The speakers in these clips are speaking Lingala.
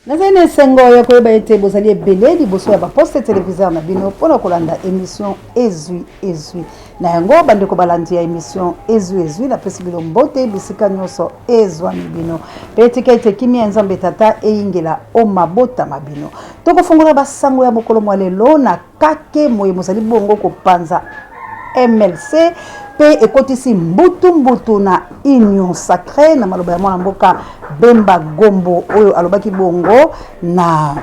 Nazali na esengo ya koyeba ete bozali ebele liboso ya baposte televiseur na bino mpo na kolanda emission Ezwi Ezwi. Na yango, bandeko balandi ya emission Ezwi Ezwi, napesi bino mbote bisika nyonso ezwami bino. Mpe tika ete kimia ya Nzambe Tata eyingela o mabota ma bino. Tokofungola basango ya mokolo mwa lelo na kake moye mozali bongo kopanza MLC mpe ekotisi mbutu mbutu na Union Sacree, na maloba ya mwana mboka Bemba Gombo oyo alobaki bongo na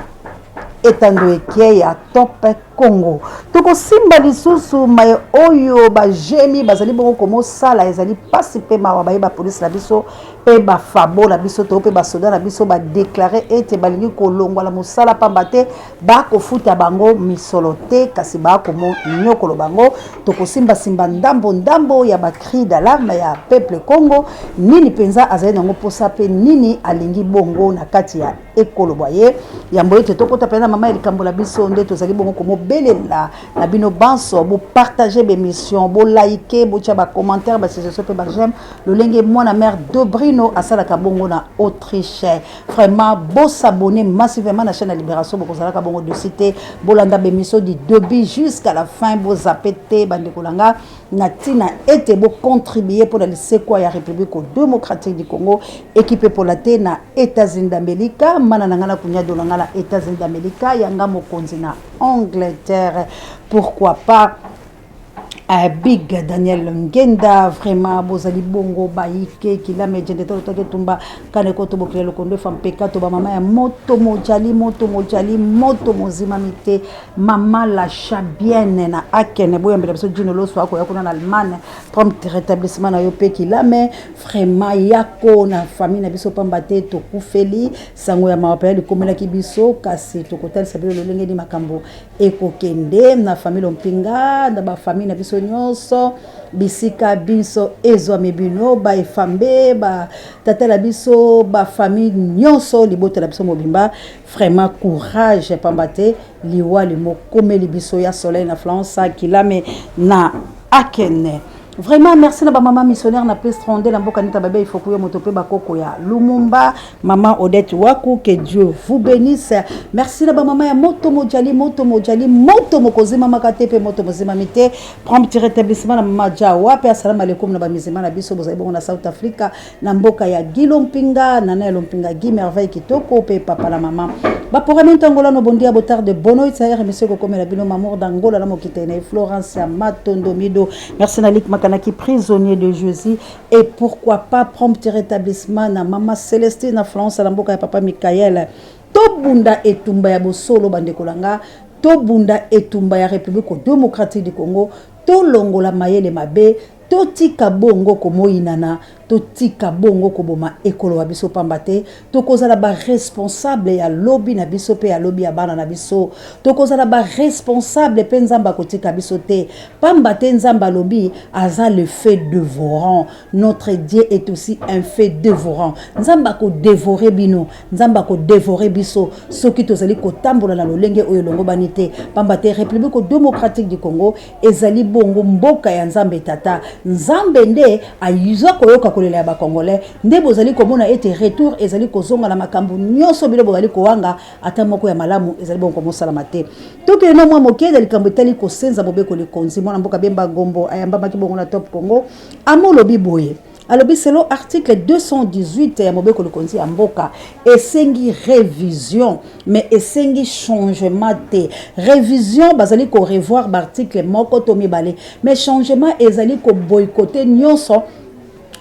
etando eke ya Top Congo. Tokosimba lisusu maye oyo bajemi bazali bongo komosala, ezali mpasi mpe mawa baye bapolisi na biso mpe bafabo na biso to mpe basoda na biso badeklare ete balingi kolongwa na mosala mpamba te bakofuta bango misolo te, kasi bakomonyokolo bango. Tokosimbasimba ndambo ndambo ya bacri d'alarme ya peuple Congo, nini mpenza azali nango mposa mpe nini alingi bongo na kati ya ekolo bwa ye. Yambo ete tokota mpenza mama ya likambo la biso, nde tozali bongo komobelela na bino banso bopartage bemission, bolike, botya bacommentaire, basuggestion mpe baj'aime, lolenge mwana mare Dobrino asalaka bongo na Autriche. Vraiment bosabonne massivement na chaîne ya Libération, bokozalaka bongo dosi te. Bolanda bemission du début jusqu'à la fin, bozape te bandeko na nga, na ntina ete bocontribue mpo na lisekwa ya République démocratique du Congo. Ekipe pola te na États-Unis d'Amérique, mana na nga na kunyado na nga na États-Unis d'Amérique, yanga mokonzi na Angleterre, pourquoi pas Big Daniel Ngenda. Vraiment bozali bongo bayike kilame jende tolo toke tumba kane koto bokile lokondo efa mpeka to bamama ya moto mojali moto mojali moto mozimami te, mama la Chabienne na Akene. Boyambela biso Dino Loso akoya kuna na Allemagne, prompt rétablissement na yo mpe kilame vraiment yako na famille na biso, pamba te tokufeli sango ya mawa mpenza likomelaki biso, kasi tokotalisa bino lolenge nini makambo ekokende na famille Lompinga, na bafamille na biso nyonso bisika biso ezwami bino, baefambe, batata na biso, bafamille nyonso, libota na biso mobimba. Vraiment courage, pamba te liwa limokomeli biso ya Soleil na France, kilame na Akene. Vraiment merci na bamama missionnaire na Place Tronde na mboka nita babe ifoku yo moto mpe bakoko ya Lumumba, mama Odette Waku, que Dieu vous bénisse. Merci na bamama ya moto mojali moto mojali moto mokozimamaka te mpe moto mozimami te. Prompt rétablissement na mama Jawa mpe asalamu alaikum na bamizima na biso bozali bongo na South Africa, na mboka ya Guy Lompinga, nana ya Lompinga, Guy Merveille Kitoko mpe papa na mama baporamento Angola no bondia botarde bono itsaere monsieur kokomela bino Mamour d'Angola na mokitene na Florence ya Matondo Mido. Merci na Lik Makanaki, prisonnier de Jésus, et pourquoi pas prompt rétablissement na mama Célestine na France, na mboka ya papa Michael. Tobunda etumba ya bosolo, bandeko na nga, tobunda etumba ya République démocratique du Congo, tolongola mayele mabe, totika bongo komoyinana, totika bongo koboma ekolo wa biso, pamba te tokozala baresponsable ya lobi na biso mpe ya lobi ya bana na biso. Tokozala baresponsable mpe Nzambe akotika biso te, pamba te Nzambe alobi aza le feu dévorant. Notre Dieu est aussi un feu dévorant. Nzambe akodévore bino, Nzambe akodévore biso soki tozali kotambola na lolenge oyo elongobani te, pamba te République démocratique du Congo ezali bongo mboka ya Nzambe Tata. Nzambe nde aza koyoka kolela ya bacongolais, nde bozali komona ete retour ezali kozonga na makambo nyonso bino bozali kowanga, ata moko ya malamu ezali bongo komosalama te. Tokende na mwa moke na likambo etali kosenza mobeko likonzi. Mwana mboka Bemba Gombo ayambamaki bongo na Top Congo, amolobi boye, alobi selon article 218 ya mobeko likonzi ya mboka, esengi révision mais esengi changement te. Révision, bazali korevoir baarticle moko to mibale, mais changement ezali koboycotter nyonso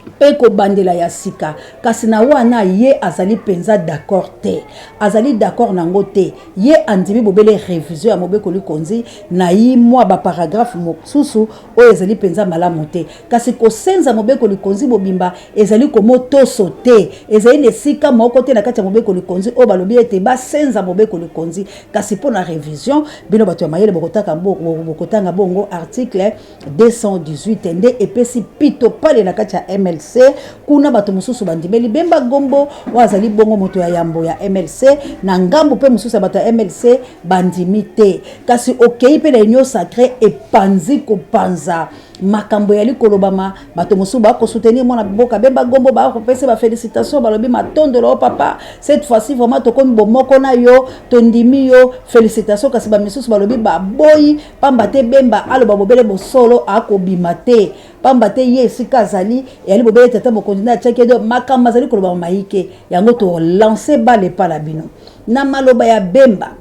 mpe kobandela ya sika. Kasi na wana ye azali mpenza d'accord te, azali d'accord nango te. Ye andimi bobele révision ya mobeko likonzi na ye, mwa baparagraphe mosusu oyo ezali mpenza malamu te, kasi kosenza mobeko likonzi mobimba ezali komotoso te. Ezali na esika moko te na kati ya mobeko likonzi oyo balobi ete basenza mobeko likonzi. Kasi mpo na révision, bino bato ya mayele bokotanga bongo article 218 nde epesi pito pale na kati ya MLC. MLC. Kuna bato mosusu bandimeli Bemba Gombo oyo azali bongo moto ya yambo ya MLC, na ngambo mpe mosusu ya bato ya MLC bandimi te. Kasi okei mpe na Union Sacrée epanzi kopanza makambo eyali kolobama, bato mosusu bakosoutenir mwana mboka Bemba Gombo, bakopesa ba félicitation, balobi matondolo o papa, cette fois-ci vraiment tokomi bomoko na yo, tondimi yo, félicitation. Kasi bamisusu balobi baboyi, pamba te Bemba aloba bobele bosolo, akobima te, pamba te ye esika azali eyali bobele tata mokonzi nde atiaki ye. Makambo azali kolobama mayike yango, tolance bale epa na bino na maloba ya Bemba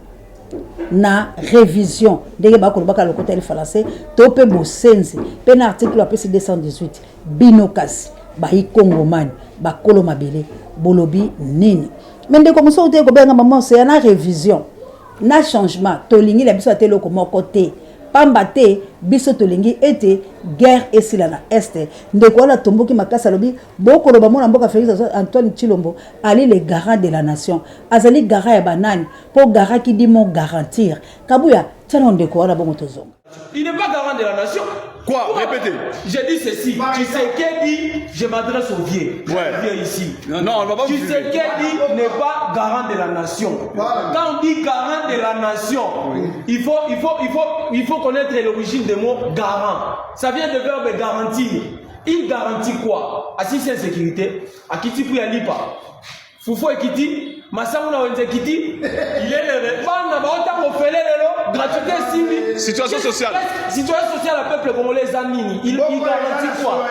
na révision, ndenge bakolobaka lokota ya lifalanse to mpe bosenzi mpe na article apesi 218. Bino kasi bayi kongomani, bakolo mabele, bolobi nini? Me ndeko mosusu te kobenga mama oseya na révision na changement, tolingi na biso ata eloko moko te, pamba te biso tolingi ete guerre esila na Est. Ndeko wana atomboki makasi, alobi bokoloba mwana mboka Félix Antoine Tshilombo ali le garant de la nation. Azali garant ya banani? Mpo garant qui dit mot garantir. Kabuya tiana ndeko wana, bongo tozonga. Il n'est pas garant de la nation. Quoi? Répétez. J'ai dit ceci. Tshisekedi, je m'adresse au vieux. Vieux ici. Non, on va pas vous Tshisekedi n'est pas garant de la nation. Quand on dit garant de la nation, il faut connaître l'origine des mots garant. Ça vient de verbe garantir. Il garantit quoi? Assis insécurité, akiti pour lipa. Fufu ekiti, masango na wenze ekiti, bana baotanga ofele lelo, gratuité esimbi. Situation sociale. Situation sociale ya peuple congolais eza nini? Il garantit quoi?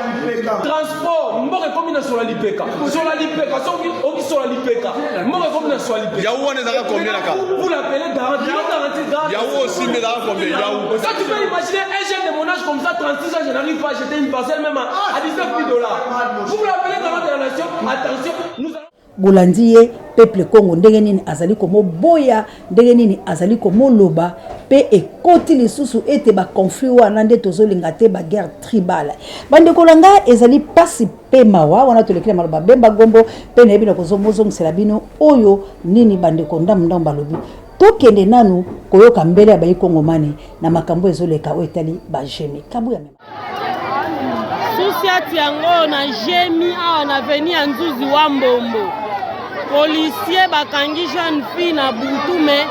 Transport, mboka ekomi na sola lipeka, sola lipeka, soki okisola lipeka, mboka ekomi na sola lipeka. Yaou wana ezalaka combien na kala? Vous l'appelez garantie, garantie, garantie. Yaou aussi, mais ezalaka combien yaou? Ça, tu peux imaginer un jeune de mon âge comme ça, 36 ans, je n'arrive pas à acheter une parcelle même à 19 000 dollars. Vous l'appelez garant de la nation? Attention, nous allons Bolandi ye, peuple Congo, ndenge nini azali komoboya, ndenge nini azali komoloba, mpe ekoti lisusu ete baconflit wana nde tozolinga te, baguerre tribale. Bandeko na ngai, ezali mpasi mpe mawa. Wana toleki na maloba Bemba Gombo, mpe nayebi na kozomozongisela bino oyo nini bandeko ndambu ndambu balobi. Tokende nanu koyoka mbele ya bayi kongomani na makambo ezoleka oyo etali bagemi. Kabuya mema. Susiati yango na Gemi awa na avenue ya Nzuzi wa Mbombo, policier bakangi jeune fille na butu, me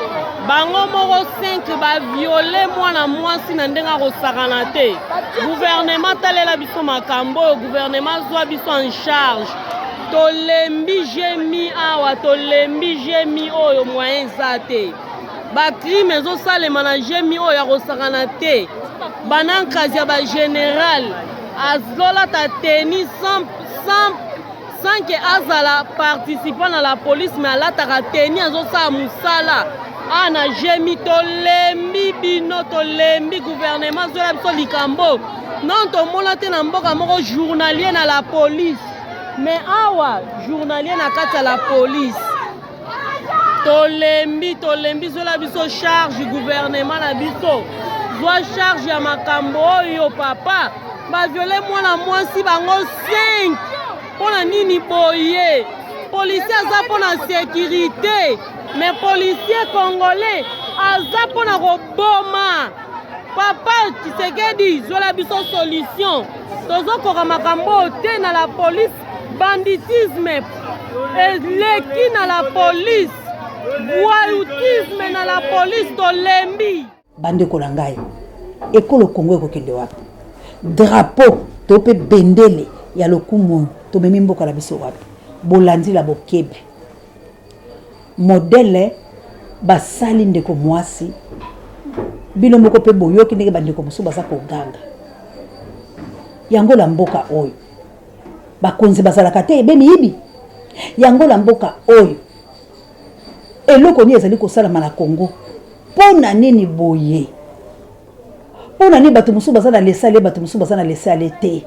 bango moko 5 baviole mwana mwasi na ndenge akosakana te. Gouvernement, talela biso makambo oyo. Gouvernement, zwa biso en charge. Tolembi Gemi awa, tolembi Gemi oyo, moyen eza te. Bacrime ezosalema na Gemi oyo ya kosakana te. Banankazi ya bagénéral azolata tenue sans que azala participant na la police, mais alataka tenue, azosala mosala awa na Gemi. Tolembi bino, tolembi. Gouvernement, azwela biso likambo. Non, tomona te na mboka moko journalier na la police, mais awa journalier na kati ya la police. Tolembi, tolembi. Zwela biso charge, gouvernement na biso, zwa charge ya makambo oyo. Papa, baviole mwana mwasi bango 5, mpo na nini boye? Policier aza mpo na sécurité, mais policier congolais aza mpo na koboma. Papa Tshisekedi, zwela biso solution. Tozokoka makambo oyo te na la police. Banditisme eleki na la police, voyoutisme na la police, tolembi. Bandeko na ngai, ekolo Kongo ekokende wapi? Drapeau to mpe bendele ya lokumu, tomemi mboka na biso wapi? Bolandi la bokebi modèle basali ndeko mwasi. Bino moko mpe boyoki ndenge bandeko mosusu baza koganga yango. Na mboka oyo bakonzi bazalaka te, ebe miyibi yango. Na mboka oyo eloko nini ezali kosalama na Congo? Mpo na nini boye? Mpo na nini bato mosusu baza na laisser-aller, bato mosusu baza na laisser-aller te?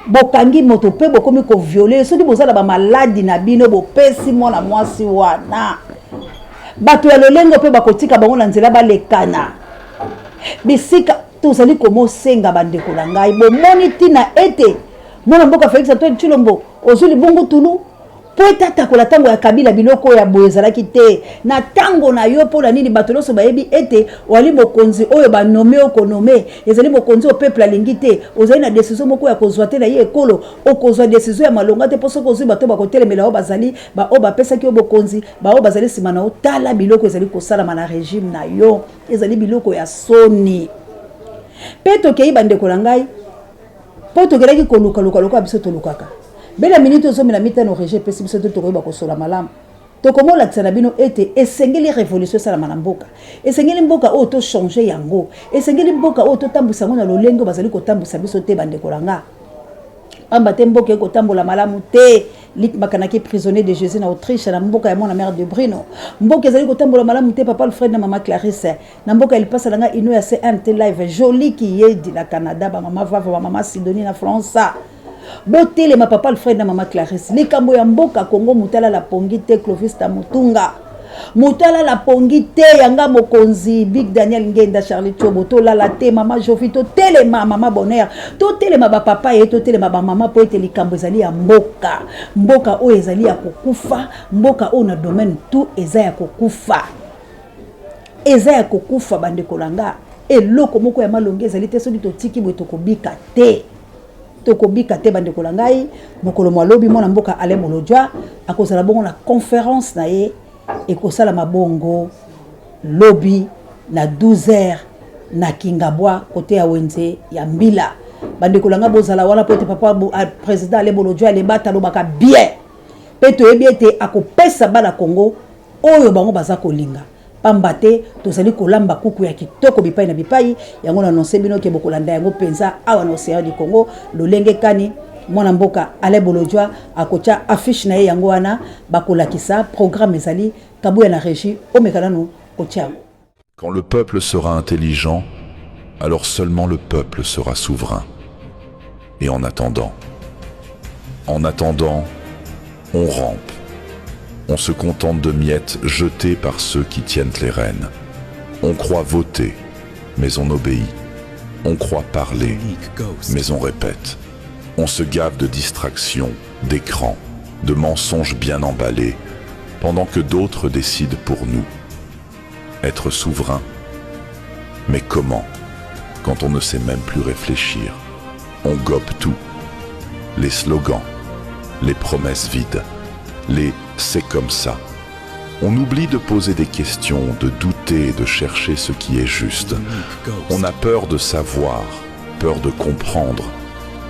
Bokangi moto mpe bokomi koviole. Soki boza na bamaladi na bino, bopesi mwana mwasi wana. Bato ya lolenge mpe bakotika bango na nzela, balekana bisika. Tozali komosenga, bandeko na ngai, bomoni ntina ete mwana mboka Félix Antoine Tshilombo ozwi libungu tulu. Mpo ete atakola ntango ya Kabila biloko oyo ya boye ezalaki te na ntango na yo. Mpo na nini? Bato nyonso bayebi ete wali mokonzi oyo banome okonome ezali mokonzi oyo peuple alingi te. Ozali na decision moko ya kozwa te na ye ekolo, okozwa decision ya malonga te, mpo soki ozwi bato bakotelemela yo, bazali baoyo bapesaki yo bokonzi, baoyo bazali nsima na yo. Tala biloko ezali kosalama na regime na yo, ezali biloko ya soni. Mpe tokei, bandeko na ngai, mpo tokelaki kolukaluka lokola biso tolukaka bela miniti ozomela mitano regie epesi biso te, tokoyeba kosola malamu. Tokomolakisa na bino ete esengeli revolution esalama na mboka, esengeli mboka oyo tochange yango, esengeli mboka oyo totambwisa yango na lolenge oyo bazali kotambwisa biso te, bandeko na nga, pamba te mboka ekotambola malamu te. Lik Makanaki, prisonnier de Jésus na Autriche, na mboka ya mwana mère de Brino, mboka ezali kotambola malamu te. Papa Alfred na mama Clarisse na mboka ya lipasa na ngai ino ya CNT live, Jolie Kiyedi na Canada, bamama Vava, bamama Sidonie na France, botelema. Papa Alfred na mama Clarisse, likambo ya mboka Congo, mutala la pongi te. Clovis Tamutunga, moto alala pongi te. Yanga mokonzi Big Daniel Ngenda, Charlie Tiobo, tolala te. Mama Jovi, totelema. Mama Bonheur, totelema. Bapapa ye, totelema. Bamama, mpo ete likambo ezali ya mboka. Mboka oyo ezali ya kokufa, mboka oyo na domaine tout eza ya kokufa, eza ya kokufa, bandeko na nga. Eloko moko ya malongi ezali te. Soki totiki boye, tokobika te, tokobika te, bandeko na ngai. Mokolo mwa lobi, mwana mboka Alain Bolodjwa akozala bongo na conférence na ye, ekosalama bongo lobi na 12 heures na Kingabwa, kote ya wenze ya Mbila. Bandeko na ngai, bozala wana, po ete papa président Alain Bolodjwa alebata, alobaka bien, mpe toyebi ete akopesa bana Congo oyo bango baza kolinga, pamba te tozali kolamba kuku ya kitoko bipai na bipai. Yango na annonce bino ke bokolanda yango mpenza awa na Océan du Congo, lolenge kani mwana mboka Alain Bolodjwa akotya affiche na ye. Yango wana bakolakisa programme ezali Kabuya na régie, omeka nanu kotia yango. Quand le peuple sera intelligent, alors seulement le peuple sera souverain. Et en attendant, en attendant, on rampe. On se contente de miettes jetées par ceux qui tiennent les rênes. On croit voter, mais on obéit. On croit parler, mais on répète. On se gave de distractions, d'écrans, de mensonges bien emballés, pendant que d'autres décident pour nous. Être souverain. Mais comment quand on ne sait même plus réfléchir? On gobe tout. Les slogans, les promesses vides, les « c'est comme ça ». On oublie de poser des questions, de douter, de chercher ce qui est juste. On a peur de savoir, peur de comprendre,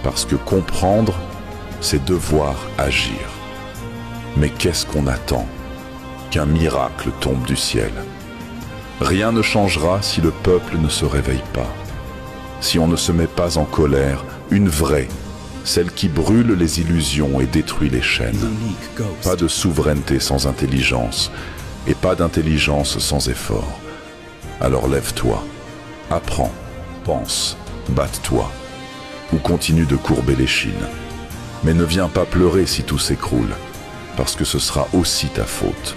parce que comprendre, c'est devoir agir. Mais qu'est-ce qu'on attend? Qu'un miracle tombe du ciel? Rien ne changera si le peuple ne se réveille pas. Si on ne se met pas en colère, une vraie, celle qui brûle les illusions et détruit les chaînes. Pas de souveraineté sans intelligence, et pas d'intelligence sans effort. Alors lève-toi, apprends, pense, batte-toi, ou continue de courber l'échine. Mais ne viens pas pleurer si tout s'écroule, parce que ce sera aussi ta faute.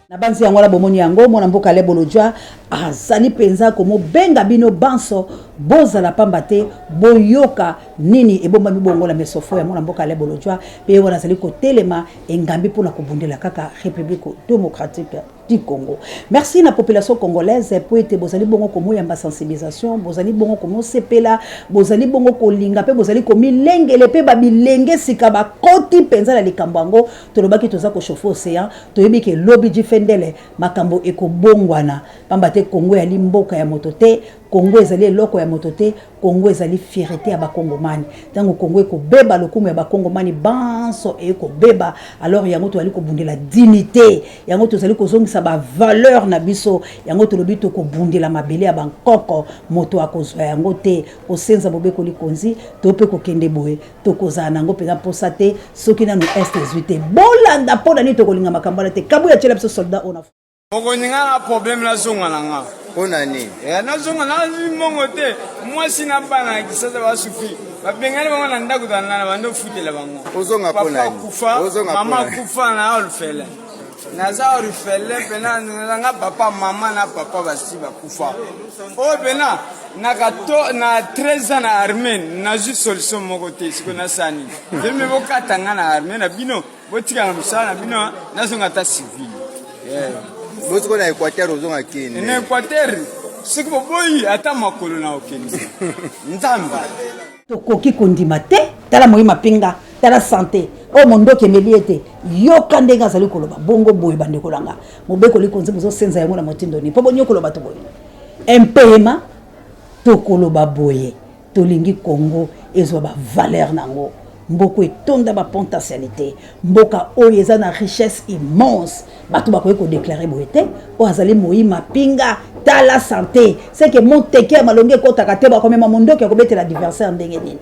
Na banzi yango wana, bomoni yango, mwana mboka Alain Bolodjwa azali mpenza komobenga bino banso bozala, pamba te boyoka nini ebombami bongo na mesofo ya mwana mboka Alain Bolodjwa. Mpe ye wana azali kotelema engambi mpona kobundela kaka République démocratique du Congo. Merci na population congolaise po ete bozali bongo komoyamba sensibilisation, bozali bongo komosepela, bozali bongo kolinga mpe bozali komilengele, mpe babilenge sika bakoti mpenza na likambo yango. Tolobaki toza kochauffe océan, toyebi ke lobi jifendele makambo ekobongwana, pamba te Congo ezali mboka ya moto te, Congo ezali eloko ya moto te, Congo ezali fierté ya bakongomani. Ntango Congo ekobeba, lokumu ya bakongomani banso ekobeba. Alors yango tozali kobundela dignité, yango tozali kozongisa bavaleur na biso, yango tolobi tokobundela mabele ya bankoko, moto akozwa yango te. Kosenza bobekoli konzi to mpe kokende boye, tokozala nango mpenza mposa te soki nanu este ezwi te. Bolanda mpo na nini tokolinga makambo wana te. Kabuya tiela biso soldat oyo na Mokonzi, nga na problème, nazonga na nga. Mpo na nini? Eh, nazonga, nazwi mbongo te. Mwasi na bana na Kisasa basufi, babengani bango na ndako tandana bando ofutela bango. Ozonga mpo na Papa nini? kufa, Ozonga mpo mama na nini? kufa na orphelin. Naza orphelin pena nanga papa mama na papa basi bakufa. Oyo pena na kato na 13 ans na armée nazwi solution moko te siko nasala nini? Veme bokata nga na armée na bino botika na mosala na bino nazonga ata civil. Yeah. Bosiko na Equateur ozonga kini. Na Equateur soki boboyi ata makolo na okende. Nzambe. Tokoki kondima te tala moyi mapinga tala sante oyo mondoki emeli ye te yoka ndenge azali koloba bongo boye bandeko na nga mobeko likonzi bozosenza yango na motindo nini mpo bonyokolo bato boye impayema tokoloba boye tolingi Congo ezwa ba valeur na yango mboka etonda ba potentialité mboka oyo eza na richesse immense bato bakoki kodeklare boye te oyo azali moyi mapinga tala sante seke monteke ya malongi ekotaka te bakomema mondoki ya kobetela adversaire ndenge nini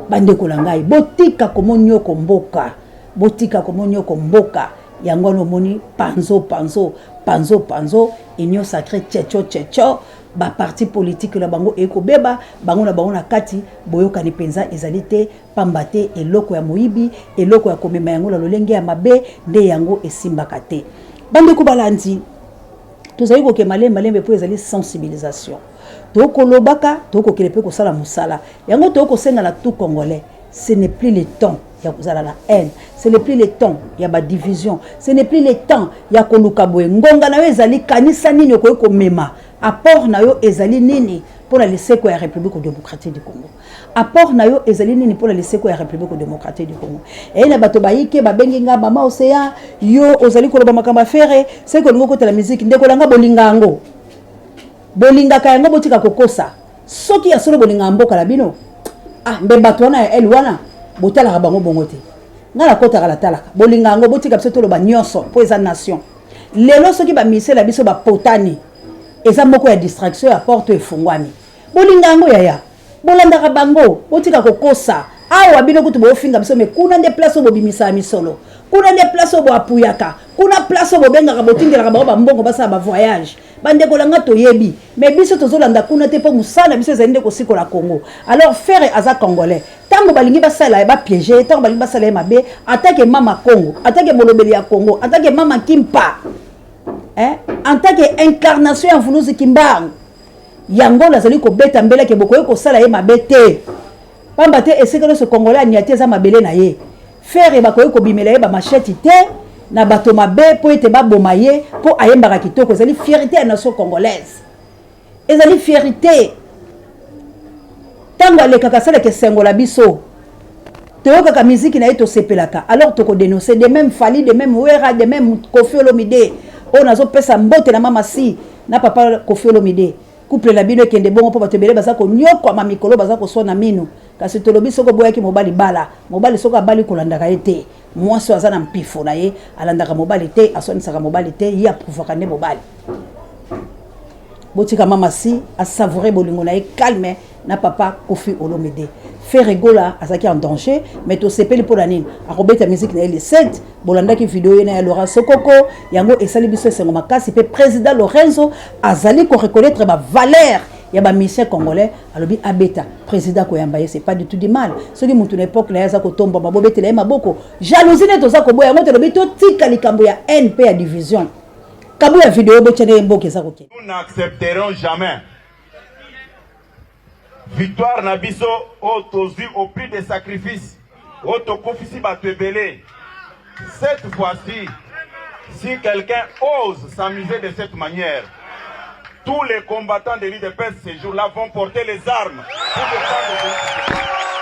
bandeko na ngai botika komonioko mboka botika komonioko mboka yango wana omoni panzo panzo panzo panzo union sacré checho checho ba parti politique na bango ekobeba bango na bango na kati boyokani mpenza ezali te Pamba te eloko ya moyibi, eloko ya komema yango na lolenge ya mabe nde yango esimbaka te. Bandeko balandi, tozali kokende malembe malembe mpo ezali sensibilisation. Tokolobaka, tokokende mpe kosala mosala. Yango tokosenga na tout Congolais, ce n'est plus le temps ya kozala na haine, ce n'est plus le temps ya ba division, ce n'est plus le temps ya koluka boye. Ngonga na yo ezali, kanisa nini okoki komema, apport na yo ezali nini mpo na liseko ya République démocratique du Congo. Apport na yo ezali nini mpo na liseko ya Republique democratique du Congo? Eye na bato bayike babengi nga mama Ocean, yo ozali koloba makambo ya Ferre, seke olingi okotela miziki. Ndeko na nga bolinga yango, bolingaka yango, botika kokosa. Soki ya solo bolingaka mboka na bino, ah mbe bato wana ya el wana botalaka bango bongo te. Nga nakotaka natalaka, bolinga yango, botika biso toloba nyonso mpo eza nation. Lelo soki ba misele na biso bapotani, eza moko ya distraction ya porte efungwami. Bolinga yango yaya. Bolandaka bango, botika kokosa. Awa bino kutu bofinga biso mais kuna nde place oyo bobimisaka misolo. Kuna nde place oyo boapuyaka. Kuna place oyo bobengaka botindelaka bango ba mbongo basala ba voyage. Bandeko na nga toyebi mais biso tozolanda kuna te mpo mosala na biso ezali nde kosikola Congo. Alors Ferre aza congolais. Tango balingi basala ye ba piéger ye, tango balingi basala ye mabe, en tant que mama Congo, en tant que molobeli ya Congo, en tant que mama Kimpa, hein, en tant que incarnation ya Mvuluzi Kimbangu, Yango nazali kobeta mbela ke bokoki kosala ye mabe te. Pamba te esika nyonso Congolais aniati eza mabele na ye. Ferre bakoki kobimela ye ba machette te na bato mabe mpo ete baboma ye mpo ayembaka kitoko. Ezali fierite ya nation congolaise. Ezali fierite. Tango alekaka asalaka esengo na biso. Toyokaka miziki na ye tosepelaka. Alors toko denoncer de meme Fally, de meme Werra, de meme Koffi Olomide. Oyo nazopesa mbote na mama si na papa Koffi Olomide. Couple na bino ekende bongo mpo bato ebele baza konyokwama mikolo baza koswana minu. Kasi tolobi soki oboyaki mobali bala. Mobali soki abali kolandaka ye te. Mwasi oyo aza na mpifo na ye alandaka mobali te, aswanisaka mobali te, ye aprouvaka nde mobali. Botika mama si a savourer bolingo na ye calme na papa Koffi Olomide. Ferre Gola azalaki en danger mais tosepeli mpo na nini? Akobeta musique na ye le 7. Bolandaki video ye na ya Laurent Sokoko, yango esali biso esengo makasi pe président Lorenzo azali ko reconnaître ba valeurs ya ba musiciens congolais, alobi abeta président koyamba ye, c'est pas du tout du mal. Soki mutu na époque na ye aza kotombama, bobetela ye maboko. Jalousie nde toza koboya yango, tolobi totika likambo ya haine pe ya division. Kabuya video botia ndenge mboka eza kokende. Nous n'accepterons jamais victoire na biso oyo tozwi au prix de sacrifice oyo tokufisi bato ebele. Cette fois-ci, si quelqu'un ose s'amuser de cette manière, tous les combattants de l'UDPS ces jours-là vont porter les armes pour défendre.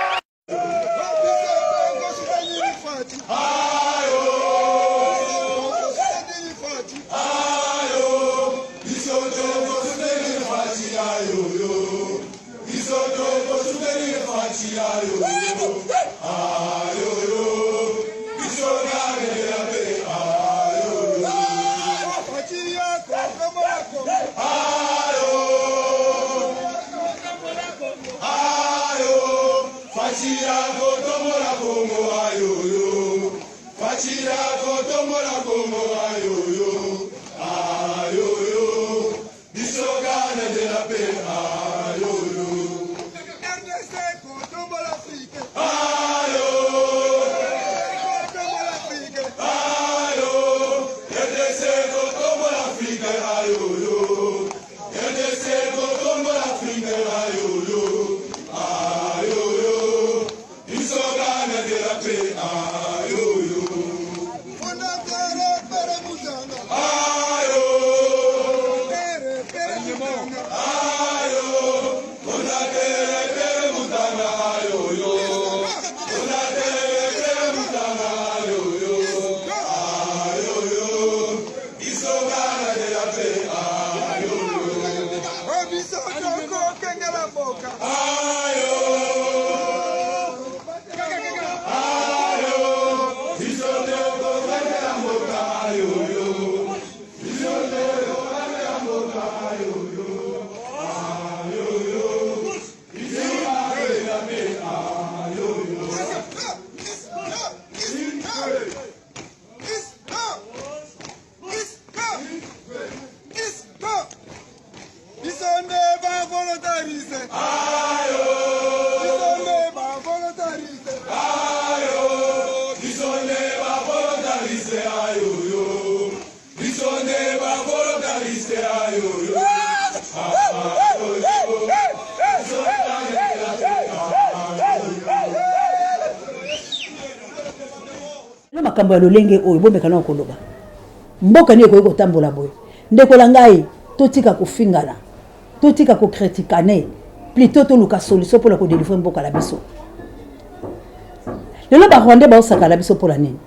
Na makambo ya lolenge oyo bomeka nao koloba mboka nini ekoki kotambola boye ndeko na ngai totika kofingana totika kokritikane plutôt toluka solution mpona kodelivre mboka na biso lelo barwandais baosakana biso mpona nini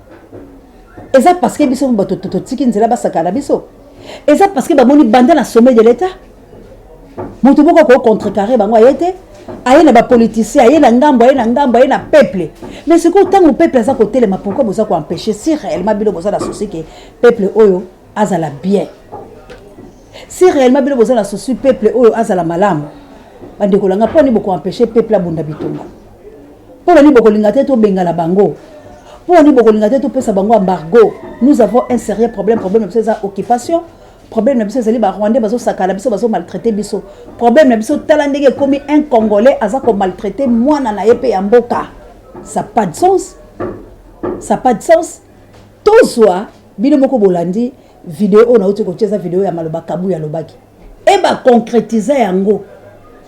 eza parce que biso bato totiki nzela basakana biso eza parce que bamoni banda na sommet de l'état moto moko akoki contrecarre bango aye te aye na bapoliticien aye na ngambo aye na ngambo aye na peuple mais sikoyo ntango peuple aza kotelema pourquoi boza koempêche si réellement bino boza na souci ke peuple oyo azala bien si réellement bino boza na souci peuple oyo azala malamu bandeko na nga mpo nini bokoempêche peuple abunda bitumba mpo na nini bokolinga te tobengana bango mpo na nini bokolinga te topesa bango embargo nous avons un sérieux problème problème na biso eza occupation problème na biso ezali ba rwandais bazosakana biso bazo maltraite biso problème na biso tala ndenge ekomi un congolais aza komaltraite mwana na ye mpe ya mboka ça pas de sens ça pas de sens tozwa bino moko bolandi video oyo nauti kotia eza video ya maloba kabuya alobaki e baconcretisa yango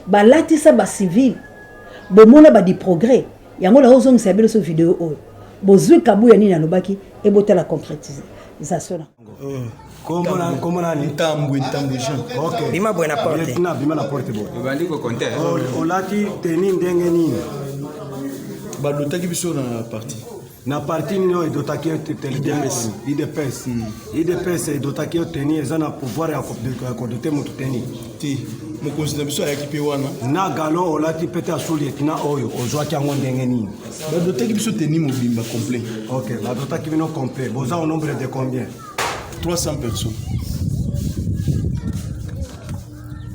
balatisa bacivile bomona ba du progrès yango naozongisa bino so video oyo bozwi kabuya nini alobaki ebotala concrétisation na Kombo nani? Ntambwe, Ntambwe Jean. Ok. Bima boye na porte. Lieutenant, bima na porte boye. Obandi ko compter. Olati tenue ndenge nini? Balotaki biso na parti. Na parti nini oyo edotaki yo UDPS. UDPS. UDPS edotaki yo tenue eza na pouvoir ya kodote moto tenue. Te. Mokonzi na biso ayaki mpe wana. Na galon olati pete ya sous lieutenant oyo ozwaki yango ndenge nini? Badotaki biso tenue mobimba complet. Ok, badotaki bino complet. Boza au nombre de combien? 300 personnes.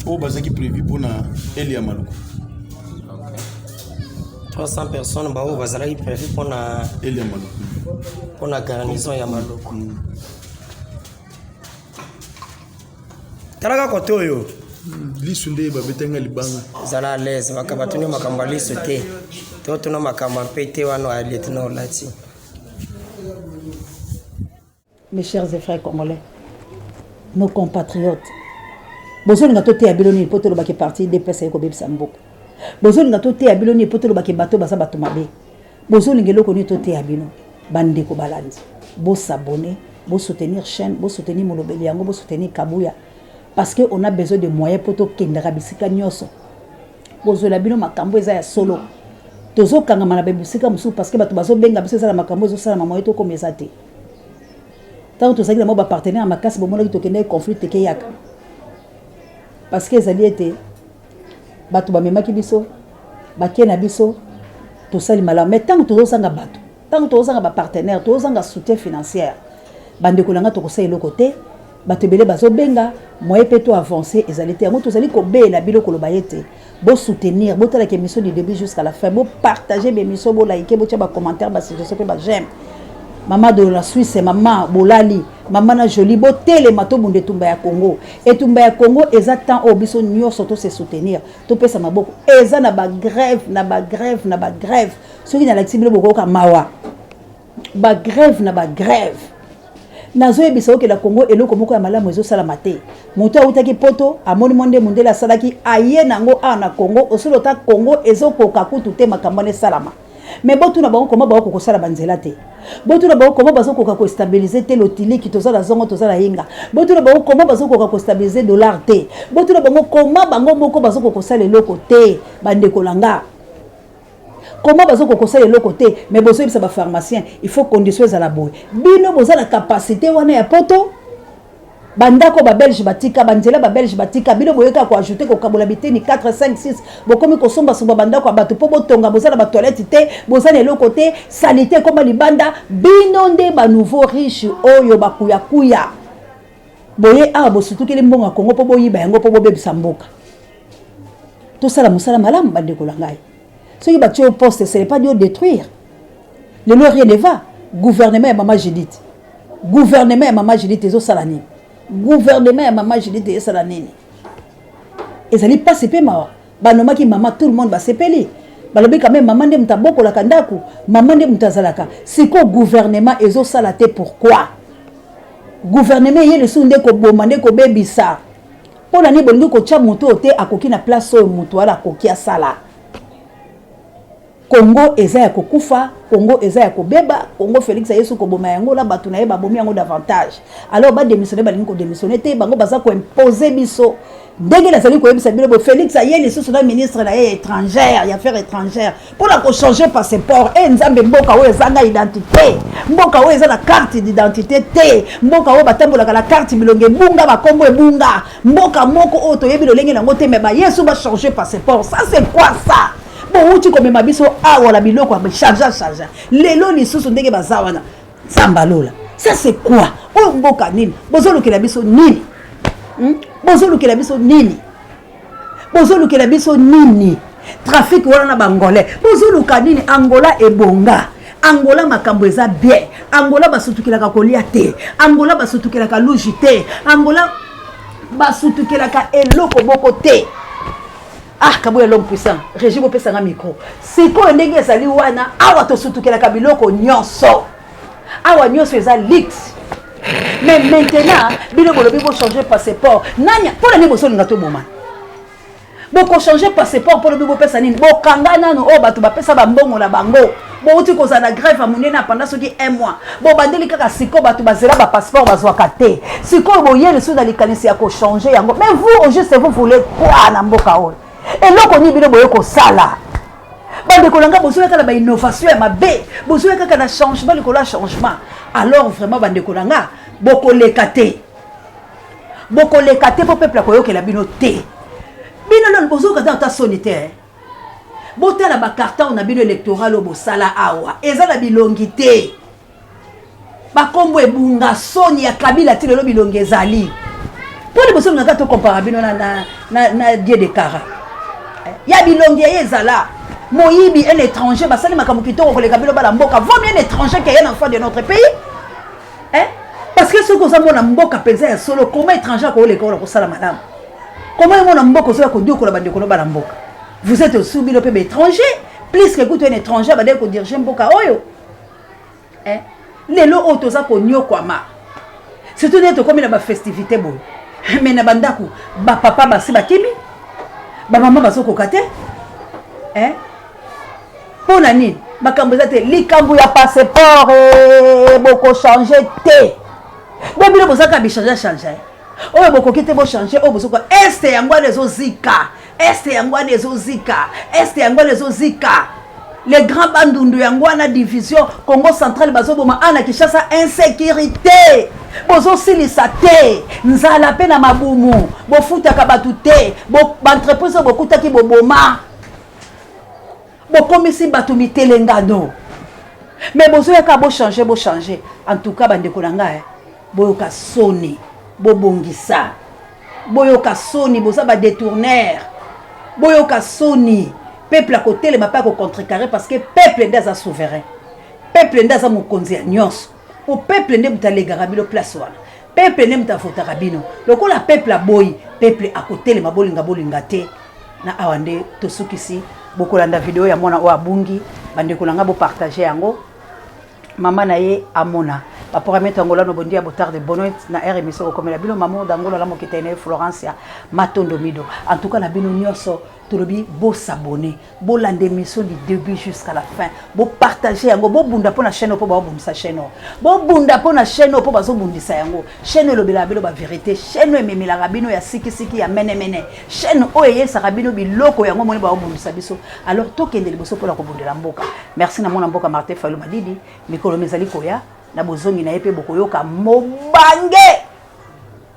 Oyo bazalaki prévu mpona ele ya Maluku. 300 personnes baoyo bazalaki prévu mpona ele ya Maluku. Mpona garnison ya Maluku. Talaka kote oyo. Lisu nde babetaki nga libanga. Zala à l'aise, batuni makambo ya lisu te. To tuna makambo ya mpete wana ya lieutenant olati. Mes chers et frères congolais, nos compatriotes, bozolinga toteya bino nini mpo tolobaki parti udps aye kobebisa mboka bozolinga toteya bino nini mpo tolobaki bato baza bato mabe bozolinga eloko nini toteya bino bandeko balandi bosabone bosoutenir chaîne bosoutenir molobeli yango bosoutenir kabuya parce que on a besoin de moyens mpo tokendaka bisika nyonso bozwela bino makambo eza ya solo tozokangama na bisika mosusu parce que bato bazobenga biso eza na makambo ezosalama moye tokoma eza te ntango tozalaki na mwa bapartenaire ya makasi bomonaki tokendaki conflit tekeyaka parce que ezali ete bato bamemaki biso bake na biso tosali malamu mais ntango tozozanga bato ntango tozozanga bapartenaire tozozanga soutien financière bandeko na ngai tokosala eloko te bato ebele bazobenga moye mpe to avance ezali te yango tozali kobela bino koloba ete bosoutenir botalaka émission du début jusqu'à la fin bopartage baémission bolike botia bacommentaire basuggestion mpe baj'aime mama de la Suisse mama bolali mama na jolie botelema tobunda etumba ya Congo etumba ya Congo eza temps oyo biso nyonso to se soutenir topesa maboko eza na ba grève na ba grève na ba grève soki nalakisi bino bokoyoka mawa ba grève na ba grève nazoyebisa oke na Congo eloko moko ya malamu ezosalama te moto awutaki poto amoni mwa nde mondele asalaki aye nango awa na Congo osolo ta Congo ezokoka kutu te makambo wana esalama mais botuna bango koma bakoka kosala banzela te botuna bango koma bazokoka kostabilize te lotiliki toza na zongo toza na yenga botuna bango koma bazokoka kostabilize dollar te botuna bango koma bango moko bazokoka kosala eloko te bandeko na nga koma bazokoka kosala eloko te mais bozoyebisa bapharmacien il faut condition ezala boye bino boza na capacité wana ya poto. Bandako ba belge batika, banzela ba belge batika, bino boye kaka ko ajouter kokabola biteni 4 5 6, bokomi kosomba somba bandako ya bato mpo botonga, boza na ba toilette te, boza na eloko te, salite ekoma libanda, bino nde ba nouveau riche oyo bakuyakuya. Boye awa bosutukeli mbongo ya Congo mpo boyiba yango mpo bobebisa mboka. Tosala mosala malamu bandeko na ngai. Soki batie yo poste, ce n'est pas de détruire. Lelo rien ne va. Gouvernement ya mama Judith. Gouvernement ya mama Judith ezosala nini? Gouvernement ya mama Judith ezosala nini? Ezali pasi pe mawa. Banomaki mama tout le monde basepeli. Balobi quand même mama nde moto abokolaka ndako, mama nde moto azalaka. Sikoyo gouvernement ezosala te pourquoi? Gouvernement eye lisusu nde koboma nde kobebisa. Mpo na nini bolingi kotya moto oyo te akoki na place oyo moto wana akoki asala? Congo eza ya kokufa, Congo eza ya kobeba, Congo Felix aye su koboma yango na bato na ye babomi yango davantage. Alors ba demissionner balingi ko demissionner te, bango baza ko imposer biso. Ndenge nazali koyebisa bino bo Felix aye lisusu na ministre na ye étrangère, ya affaires étrangères mpo na ko changer passeport. Eh Nzambe, mboka oyo ezanga identité, mboka oyo eza na carte d'identité te, mboka oyo batambolaka na carte bilongi ebunga, bakombo ebunga, mboka moko oyo toyebi lolenge nango te, mais baye su ba changer passeport. Ça c'est quoi ça? Bowuti komema biso awa na biloko ya charge charge, lelo lisusu ndenge baza wana Nzambe alola. Ça c'est quoi? Oyo mboka nini? Bozolukela biso nini? Bozolukela biso nini? Bozolukela biso nini? Trafic wana na bangolais bozoluka nini? Angola ebonga, Angola makambo eza bien, Angola basutukelaka kolia te, Angola basutukelaka luji te, Angola basutukelaka eloko moko te. Ah, Kabuya l'homme puissant, régime opesanga micro. Sikoyo ndenge ezali wana, awa tosutukelaka biloko nyonso. Awa nyonso eza luxe. Mais maintenant, bino bolobi bo changer passeport. Nani pona nini bozolinga toboma? Boko changer passeport pona bino bopesa nini? Bokanga nanu oyo bato bapesa ba mbongo na bango. Bouti kozala na grève ya monene pendant soki un mois. Bobandeli kaka sikoyo bato bazela ba passeport bazwaka te. Sikoyo boye lisusu na likanisi ya ko changer yango. Mais vous au juste vous voulez quoi na mboka oyo? Eloko nini bino boye kosala? Bandeko na ngai, bozoya kaka na ba innovation ya mabe, bozoya kaka na changement likolo ya changement. Alors vraiment bandeko na ngai, bokoleka te. Bokoleka te po peuple akoyokela bino te. Bino nanu bozoyoka ata soni te. Botala ba carton na bino électoral oyo bosala awa, eza na bilongi te. Bakombo ebunga, soni ya Kabila ti lelo bilongi ezali. Mpo liboso ningaka to compara bino na, na, na, na Dieu de Kara. Ya bilongi ya ye ezala. Moyibi, un étranger, basali makambo kitoko koleka bino bala mboka. Vaut mieux un étranger que un enfant de notre pays. Hein? Parce que soki oza mwana mboka mpenza ya solo, comment étranger akoleka oyo kosala malamu? Comment ye mwana mboka ozoya kodiokola bandeko no bana mboka? Vous êtes aussi bino mpe baétranger, plus que kutu un étranger abandaki kodirige mboka oyo. Eh? Lelo oyo toza konyokwama. Surtout nde tokomi na ba festivité boye. Mais na bandako, ba papa basi bakimi, ba mama bazokoka te. Eh? Mpo na nini? Makambo eza te. Likambo ya passeport eh, bokochange te. Bo bino bozaka bichange change. Oyo bokoki te bochange, oyo bozokoka. Este yango wana ezozika. Este yango wana ezozika. Este yango wana ezozika. Les grands bandundu yango wana division Congo central bazoboma ana Kinshasa insécurité. Bozosilisa te nzala pe na mabumu bofutaka bato te bo, ba entreprise oyo bokutaki boboma bokomisi bato mitelengano mais bozoyaka bochange bochange. En tout cas bandeko na ngai boyoka soni, bobongisa, boyoka soni, boza ba détourneur, boyoka soni. Peuple akotelema mpe akocontrecarrer parce que peuple nde aza souverain, peuple nde aza mokonzi ya nyonso, po peuple nde moto alegaka bino place wana, peuple nde moto avotaka bino. Lokola peuple aboyi, peuple akotelema, bolinga bolinga te. Na awa nde tosukisi. Bokolanda video ya mwana oyo abungi, bandeko na ngai bopartage yango, mama na ye amona baprogramme Angola no bondia botar de bonoit na air émission kokomela bino Mamour d'Angola la mokita na Florencia Matondo Mido. En tout cas na bino nyonso tolobi bo s'abonner, bolanda émission du début jusqu'à la fin, bo partager yango, bobunda mpo na chaîne oyo mpo babundisa chaîne oyo, bobunda mpo na chaîne oyo mpo bazobundisa yango. Chaîne oyo elobelaka bino ba vérité, chaîne oyo ememelaka bino ya sikisiki ya menemene, chaîne oyo eyesaka bino biloko yango moni babundisa biso. Alors tokende liboso mpona kobundela mboka. Merci na mwana mboka Martin Fayulu Madidi, mikolo mizali koya na bozongi na ye mpe bokoyoka mobange.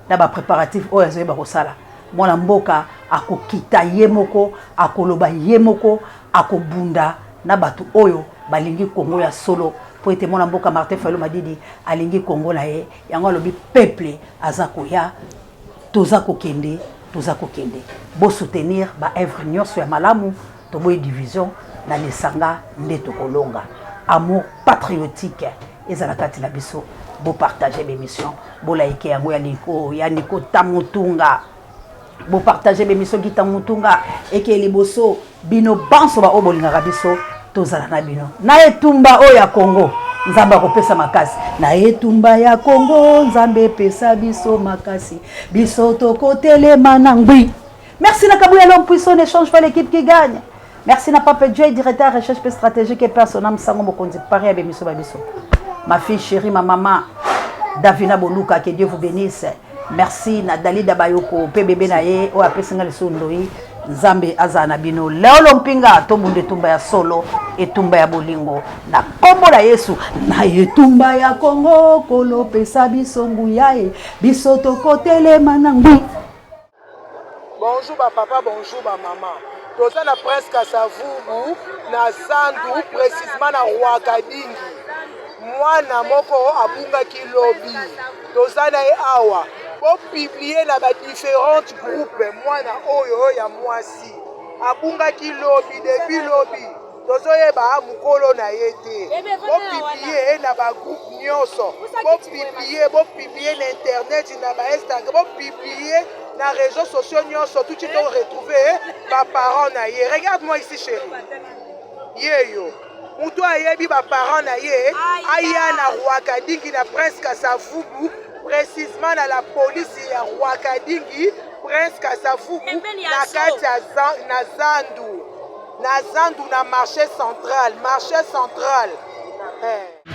na ba préparatifs oyo azoyeba kosala. Mwana mboka akokita ye moko, akoloba ye moko, akobunda na bato oyo balingi Congo ya solo, mpo ete mwana mboka Martin Fayulu Madidi alingi Congo na ye. Yango alobi peuple aza koya, toza kokende, toza kokende. Bo soutenir ba œuvre nyonso ya malamu, toboyi division na lisanga nde tokolonga. Amour patriotique ezala kati na biso. Bo partager b'emission, bo like yango ya Nico, ya Nico Tamutunga. Bo partager b'emission Gita Mutunga eke liboso bino banso ba oyo bolingaka biso tozala na bino na etumba oyo ya Congo. Nzambe akopesa makasi na etumba ya Congo. Nzambe epesa biso makasi, biso tokotelema na ngwi. Merci na Kabuya l'homme puissant, ne change pas l'équipe qui gagne. Merci na Pape Joy, directeur recherche pe stratégique et personnel Sango Mokonzi Paris ya bemiso ba biso. Ma fille chérie, ma maman Davina Boluka, que Dieu vous bénisse. Merci na Dalida Bayoko pe bébé na ye oyo apesi nga lisusu ndoi. Nzambe azala na bino. Leo Lompinga tobunda etumba ya solo, etumba ya bolingo na kombo na Yesu. Na etumba ya Kongo kolo pesa biso nguya e biso tokotelema na ngwi. Bonjour ba papa, bonjour ba mama. Toza na Prince Kasavubu na Zandu, précisément na Rwakadingi. Mwana moko abungaki lobi. Toza na ye awa. Bo publier na ba différentes groupes mwana oyo ya mwasi abungaki lobi depuis lobi. Tozoyeba mokolo na ye te. Bopublie na ba groupe nyonso, bopublie, bopublie na internet, na ba Instagram, bopublie na réseaux sociaux nyonso, tuti to retrouver ba parents na ye. Regarde moi ici chérie, yeyo moto ayebi ba parents na ye aya na Rwakadingi na Prince Kasavubu, précisément na la police ya Rwakadingi Prince Kasavubu na kati ya na zandu. Na zandu na marché central, marché central. Eh.